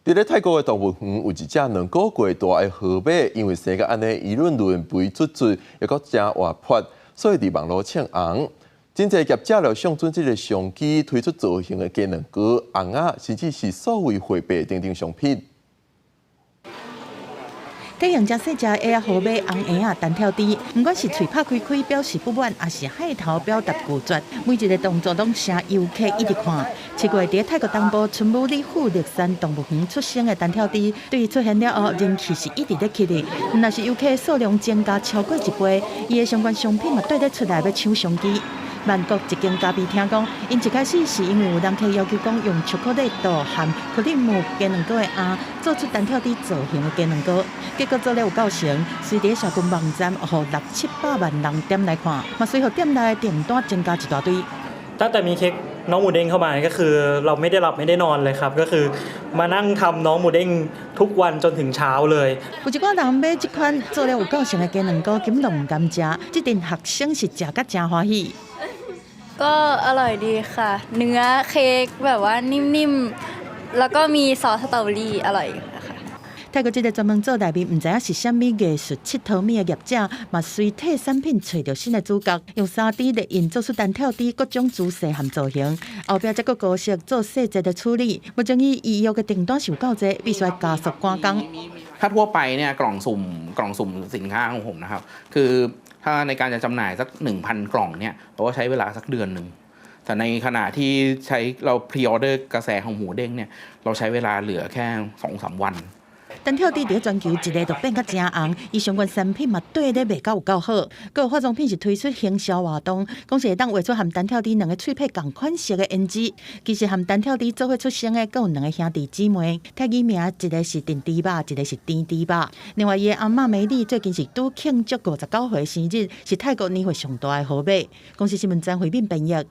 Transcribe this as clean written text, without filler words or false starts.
佇咧泰國的動物園有一隻2個月大的河馬，因為生甲按呢圓潤潤、肥嘟嘟，猶閣誠活潑，所以佇網路衝紅。真濟業者就相準這个商機，推出造型的雞卵糕、甕仔，甚至是數位貨幣等等商品。體型誠細隻的河馬紅嬰仔單跳豬，毋管是喙拍開開表示不滿，抑是害頭表達拒絕，每一个動作攏成遊客一直看。7月佇泰國東部春武里富勒山動物園出生的單跳豬，對出現了後，人氣是一直咧起的。毋但是遊客數量增加超過一倍，伊的相關商品嘛綴咧出來欲搶商機。曼谷一間咖啡廳講，𪜶一開始是因為有人客要求講用巧克力豆和克里姆雞卵糕的餡做出單跳豬造型的雞卵糕，結果做了有夠成，隨佇社群網站予六七百萬人點來看，嘛隨予店內訂單增加一大堆。 ตั้งแต่มีเค้กน้องหมูเด้งเข้ามาก็คือเราไม่ได้หลับไม่ได้นอนเลยครับก็คือมานั่งทำน้องหมูเด้งทุกวันจนถึงเช้าเลย 有一寡人買這款做了有夠成的雞卵糕，根本攏毋甘食，這陣學生是食甲誠歡喜。 ก็อร่อยดีค่ะ เนื้อเค้กแบบว่านิ่มๆ แล้วก็มีซอสสตรอเบอรี่อร่อยค่ะ 泰國這个專門做內面毋知影是啥物藝術𨑨迌物的業者，嘛隨替產品揣著新的主角，用3D 列印做出單跳豬各種姿勢和造型，後壁才閣高速做細節的處理。目前伊預約的訂單是有夠濟，必須加速趕工。 ถ้าทั่วไปเนี่ยกล่องสุ่มกล่องสุ่มสินค้าของผมนะครับ คือถ้าในการจะจำหน่ายสัก 1,000 กล่องเนี่ยเราก็ใช้เวลาสักเดือนหนึ่งแต่ในขณะที่ใช้เรา pre-order กระแสของหมูเด้งเนี่ยเราใช้เวลาเหลือแค่สองสามวัน單跳豬佇全球一个就變甲誠紅，伊相關產品嘛綴咧賣甲有夠好。閣有化妝品是推出行銷活動，講是會當畫出和單跳豬兩个喙仝仝款式的胭脂。其實和單跳豬做伙出生的，閣有兩个兄弟姊妹，泰語名一个是陳豬肉，一个是甜豬肉。另外，伊的阿嬤美麗最近是拄慶祝59歲生日，是泰國年歲上大的河馬。公視新聞張惠敏編譯。